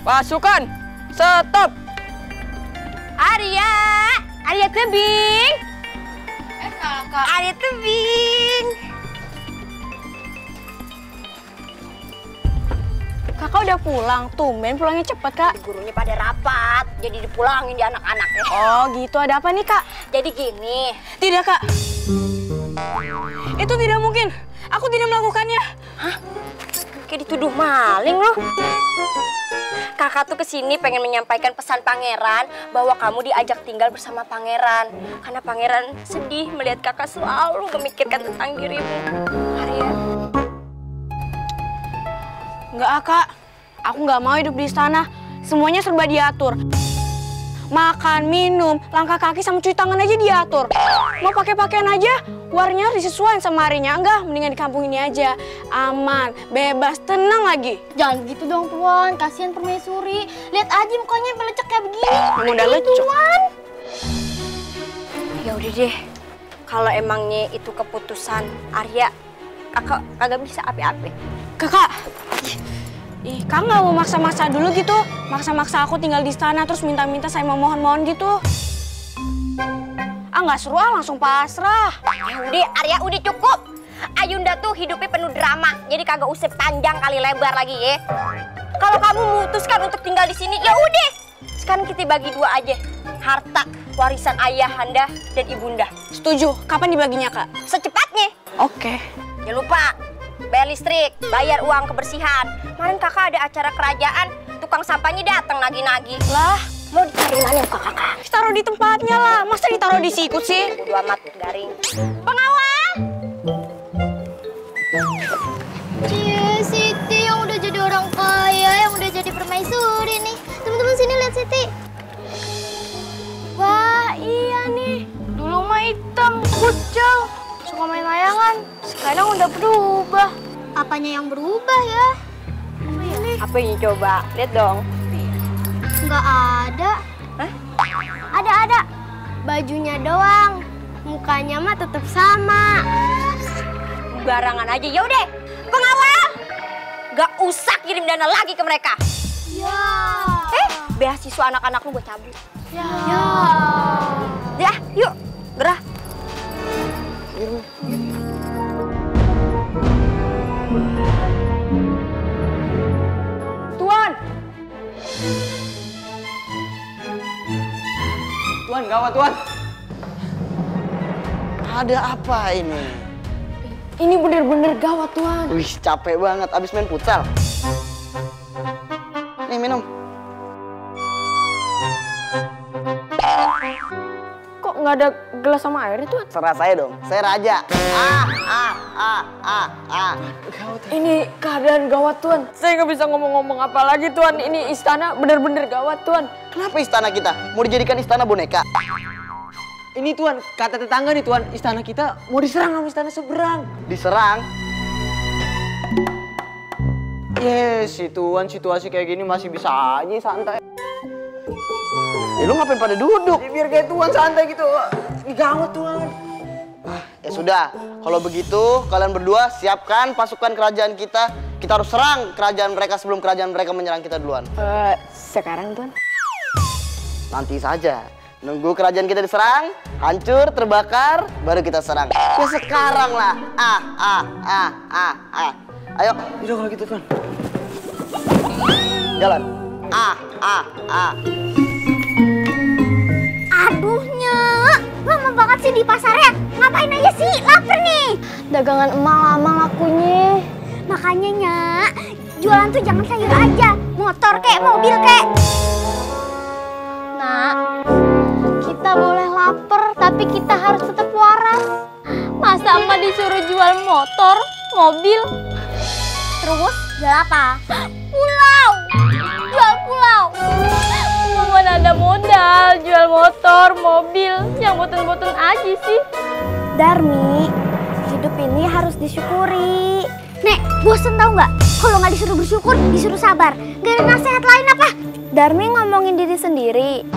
Pasukan, stop. Arya, Arya tebing. Kakak. Arya tebing. Kakak udah pulang, tumben pulangnya cepet, Kak. Gurunya pada rapat, jadi dipulangin di anak-anaknya. Oh gitu, ada apa nih, Kak? Jadi gini. Tidak, Kak. Itu tidak mungkin. Aku tidak melakukannya. Hah? Kayak dituduh maling loh. Kakak tuh kesini pengen menyampaikan pesan pangeran bahwa kamu diajak tinggal bersama pangeran. Karena pangeran sedih melihat kakak selalu memikirkan tentang dirimu. Arya. Enggak, Kak. Aku nggak mau hidup di istana. Semuanya serba diatur. Makan, minum, langkah kaki sama cuci tangan aja diatur. Mau pakai pakaian aja, warnanya harus disesuaikan sama harinya. Enggak, mendingan di kampung ini aja. Aman, bebas, tenang lagi. Jangan gitu dong, Tuan. Kasihan permaisuri. Lihat aja mukanya melecek kayak begini. Udah lecek. Tuan. Ya udah deh. Kalau emangnya itu keputusan Arya, kakak kagak bisa api-api. Kakak, Kak nggak mau maksa-maksa dulu gitu. Maksa-maksa aku tinggal di istana terus minta-minta saya memohon-mohon gitu. Nggak seru langsung pasrah. Ya udah, Arya udah cukup. Ayunda tuh hidupnya penuh drama, jadi kagak usah panjang kali lebar lagi ya. Kalau kamu memutuskan untuk tinggal di sini, ya udah. Sekarang kita bagi dua aja. Harta warisan ayahanda dan ibunda. Setuju. Kapan dibaginya, Kak? Secepatnya. Oke. Jangan lupa bayar listrik, bayar uang kebersihan. Kemarin kakak ada acara kerajaan, tukang sampahnya datang nagih-nagih. Lah, Mau ditaruh mana muka kakak? taruh di tempatnya lah. Masa ditaruh di sikut sih? Bodo amat, garing. Pengawal! Cie, Siti yang udah jadi orang kaya, yang udah jadi permaisuri nih. Teman-teman sini lihat Siti. Wah, iya nih. Dulu mah hitam, kucel, suka main layangan. Sekarang udah berubah. Apanya yang berubah ya? Apa ini coba? Lihat dong. Nggak ada. Hah? Ada. Bajunya doang. Mukanya mah tetap sama. Barangan aja. Ya udah, pengawal! Gak usah kirim dana lagi ke mereka. Ya. Beasiswa anak-anak lu gue cabut. Ya. Ya, yuk, gerah. Tuan! Tuan, gawat Tuan. Ada apa ini? Ini bener-bener gawat, Tuan. Wih, capek banget. Abis main futsal. Nih, minum. Kok nggak ada gelas sama air, Tuan? Serah saya dong. Saya raja. Ini keadaan gawat, Tuan. Saya nggak bisa ngomong-ngomong apa lagi, Tuan. Ini istana bener-bener gawat, Tuan. Kenapa istana kita? Mau dijadikan istana boneka? Ini Tuan, kata tetangga nih Tuan, istana kita mau diserang sama istana seberang. Diserang? Yes, si Tuan situasi kayak gini masih bisa aja santai. Ya lu ngapain pada duduk? Ya, biar kayak Tuan santai gitu. Ini gawat Tuan. Ya sudah, kalau begitu kalian berdua siapkan pasukan kerajaan kita. Kita harus serang kerajaan mereka sebelum kerajaan mereka menyerang kita duluan. Sekarang, Tuan? Nanti saja. Nunggu kerajaan kita diserang, hancur, terbakar, baru kita serang. Ya sekarang lah. Ayo. Udah kalau gitu Tuan. Jalan. Aduh, Nyek. Lama banget sih di pasarnya. Ngapain aja sih? Laper nih. Dagangan emak lama lakunya. Makanya, Nyek, jualan tuh jangan sayur aja. Motor kek, mobil kek. Nak, kita boleh lapar, tapi kita harus tetap waras. Masa emak disuruh jual motor, mobil? Terus, jual apa? Pulau! Jual pulau! Mana ada modal jual motor, mobil, yang boten-boten aja sih. Darmi, hidup ini harus disyukuri. Nek, bosen tau nggak? Kalau nggak disuruh bersyukur, disuruh sabar. Gak ada nasihat lain apa? Darmi ngomongin diri sendiri.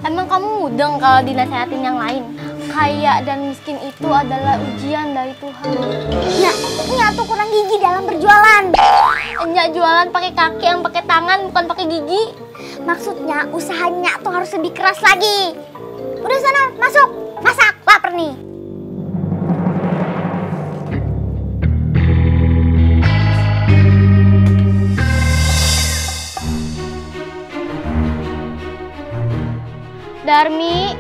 Emang kamu mudeng kalau dinasehatin yang lain? kaya dan miskin itu adalah ujian dari Tuhan. Nah, Nya tuh kurang gigi dalam berjualan. Nya jualan pakai kaki yang pakai tangan, bukan pakai gigi. Maksudnya usahanya tuh harus lebih keras lagi. Udah sana, masuk. Masak, lapar nih. Darmi.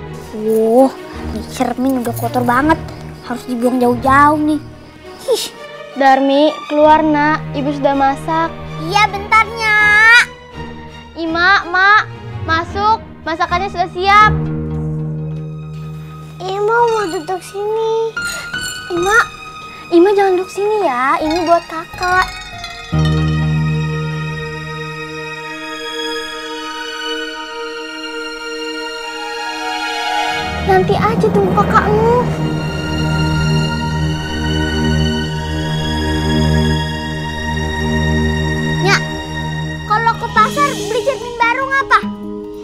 Ini cermin udah kotor banget. Harus dibuang jauh-jauh nih. Ih. Darmi, keluar nak. Ibu sudah masak. Iya, bentarnya. Ima, Mak, masuk. Masakannya sudah siap. Ima mau duduk sini. Ima jangan duduk sini ya. Ini buat kakak. Nanti aja tunggu kakakmu. Nya, kalau ke pasar beli cermin baru ngapa?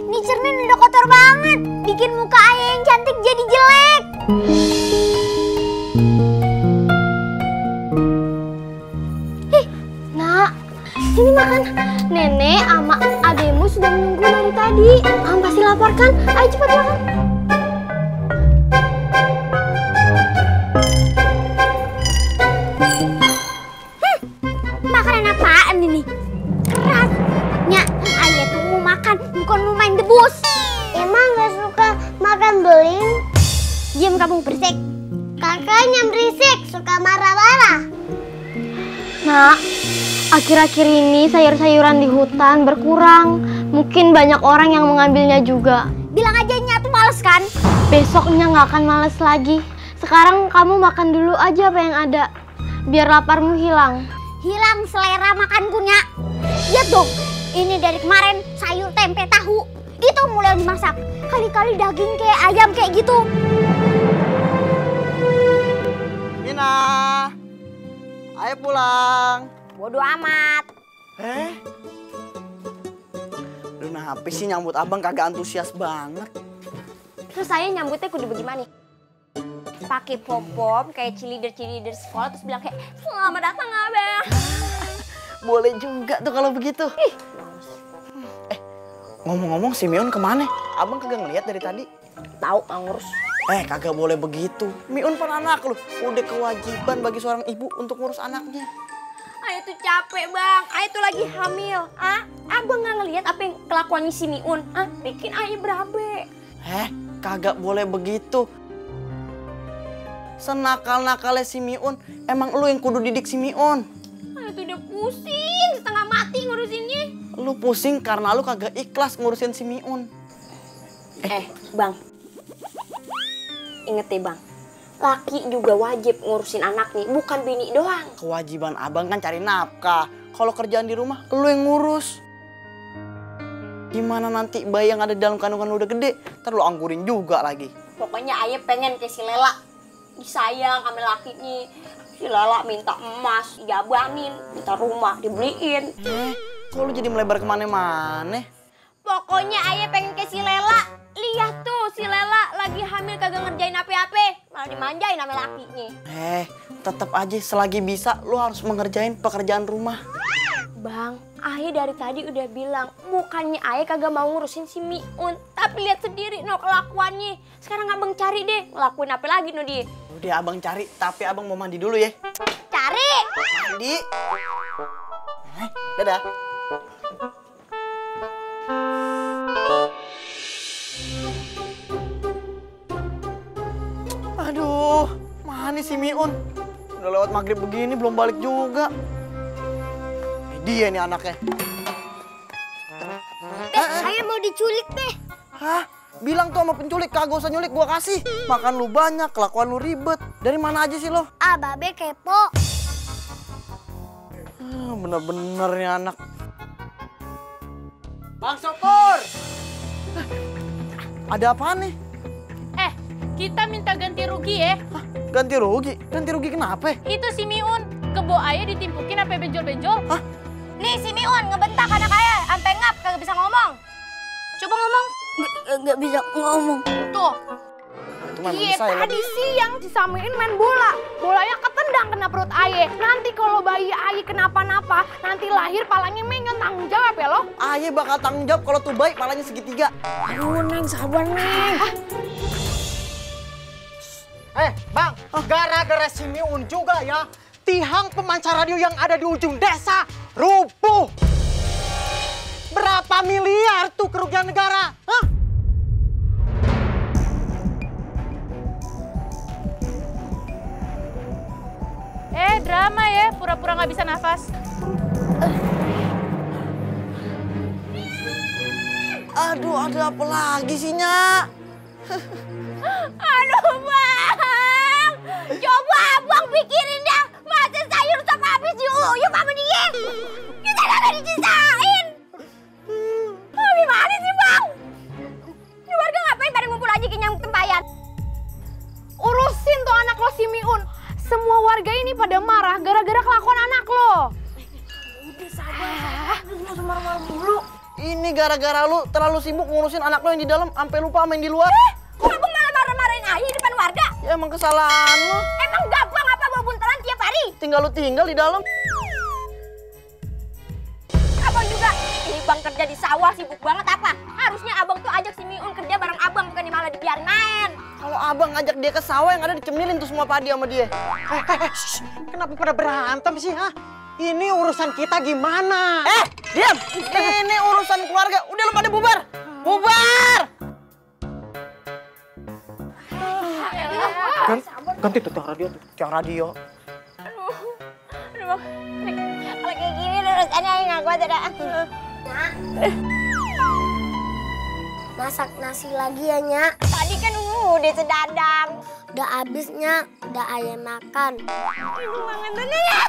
Ini cermin udah kotor banget. Bikin muka ayah yang cantik jadi jelek. Nak, sini makan. Nenek sama ademu sudah menunggu dari tadi. Kamu pasti lapar kan? Ayo cepat makan. Makanan apaan ini? Keras. Nya, ayah tuh mau makan, bukan mau main debus. Emang gak suka makan beling? Diam kamu berisik. Kakaknya berisik, suka marah-marah. Nak, akhir-akhir ini sayur-sayuran di hutan berkurang. Mungkin banyak orang yang mengambilnya juga. Bilang aja Nya tuh males kan? Besoknya nggak akan males lagi. Sekarang kamu makan dulu aja apa yang ada. Biar laparmu hilang. Hilang selera makanku, Nya. Lihat dong, ini dari kemarin sayur tempe tahu. Itu mulai dimasak. Kali-kali daging kayak ayam kayak gitu. Mina, ayo pulang. Bodoh amat. Lu kenapa sih nyambut abang kagak antusias banget? Terus saya nyambutnya kudu bagaimana? Pakai pom-pom kayak cheerleader sekolah terus bilang kayak selamat datang abang. Boleh juga tuh kalau begitu. Ngomong-ngomong si Miun kemana? Abang kagak ngeliat dari tadi. Tahu ngurus. Kagak boleh begitu. Miun pan anak lu. Udah kewajiban bagi seorang ibu untuk ngurus anaknya. Ayah tuh capek bang, ayah tuh lagi hamil. Abang nggak ngelihat apa yang kelakuannya si Miun? Bikin ayah berabe. Kagak boleh begitu. Senakal-nakalnya si Miun, emang lu yang kudu didik si Miun. Ayah tuh udah pusing, setengah mati ngurusinnya. Lu pusing karena lu kagak ikhlas ngurusin si Miun. Bang. Inget deh bang, laki juga wajib ngurusin anak nih, bukan bini doang. Kewajiban abang kan cari nafkah. Kalau kerjaan di rumah, lu yang ngurus. Gimana nanti bayi yang ada dalam kandungan lu udah gede, ntar lu anggurin juga lagi. Pokoknya ayah pengen kayak si Lela, disayang sama lakinya. Si Lela minta emas, dijabanin, minta rumah, dibeliin. Kok lu jadi melebar kemana-mana? Pokoknya ayah pengen kayak si Lela. Lihat tuh si Lela lagi hamil kagak ngerjain apa-apa, malah dimanjain sama lakinya. Tetap aja selagi bisa lu harus mengerjain pekerjaan rumah. Bang, ayah dari tadi udah bilang bukannya ayah kagak mau ngurusin si Miun, tapi lihat sendiri no kelakuannya. Sekarang abang cari deh ngelakuin apa lagi no dia. Udah abang cari, tapi abang mau mandi dulu ya. Cari. Mandi. Dadah. Aduh, mana si Miun? Udah lewat maghrib begini belum balik juga. Dia nih anaknya. Saya mau diculik deh. Hah? Bilang tuh sama penculik, kagak usah nyulik, gua kasih. Makan lu banyak, kelakuan lu ribet. Dari mana aja sih lo? Babe kepo. Bener-bener nih anak. Bang Sopur! Ada apaan nih? Kita minta ganti rugi ya. Ganti rugi? Ganti rugi kenapa? Itu si Miun, kebo ayah ditimpukin sampai benjol-benjol. Nih si Miun ngebentak anak ayah, sampai ngap kagak bisa ngomong. Coba ngomong. Nggak bisa ngomong. Tuh. Iya, tadi siang si Samiin main bola. Bolanya ketendang kena perut Aye. Nanti kalau bayi Aye kenapa-napa, nanti lahir palanya menyon, tanggung jawab ya lo? Aye bakal tanggung jawab kalau tuh bayi palanya segitiga. Aduh, Neng, sabar, Neng. Bang, gara-gara si Miun juga ya, tiang pemancar radio yang ada di ujung desa rubuh. Berapa miliar tuh kerugian negara? Hah? Drama ya, pura-pura nggak bisa nafas. Aduh, ada apa lagi sih, Nya? Aduh, Bang. Coba Abang pikirin dah. Masa sayur sop habis diuyup sama dia? Kita kagak dicisain. Gimana sih, Bang? Ini warga ngapain pada ngumpul aja kenyang tempayan? Urusin tuh anak lo si Miun. Semua warga ini pada marah gara-gara kelakuan anak lo. Udah sabar, udah marah-marah mulu. Ini gara-gara lu terlalu sibuk ngurusin anak lu yang di dalam sampai lupa main di luar. Kok Abang malah marah-marahin Aye depan warga? Ya emang kesalahan lu. Emang gampang apa bawa buntelan tiap hari? Tinggal lu tinggal di dalam. Abang juga, ini Bang kerja di sawah sibuk banget apa? Harusnya Abang tuh ajak si Miun kerja bareng Abang, bukan malah dibiarin main. Kalau abang ngajak dia ke sawah yang ada dicemilin tuh semua padi sama dia. Kenapa pada berantem sih, ha? Ini urusan kita gimana? Diam! Ini urusan keluarga. Udah lu pada bubar. Bubar! Ganti tuh tiang radio tuh. Tiang radio. Aduh Bang, kalau kayak gini urusannya Aye nggak kuat ada. Masak nasi lagi ya, Nya. Tadi kan udah sedadang. Udah habisnya, udah Aye makan. Ibu banget bener ya.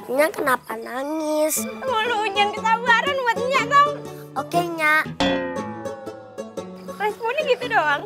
Nya kenapa nangis? Mau lu ujian kesabaran buat Nya dong. Oke, Nya. Responnya gitu doang.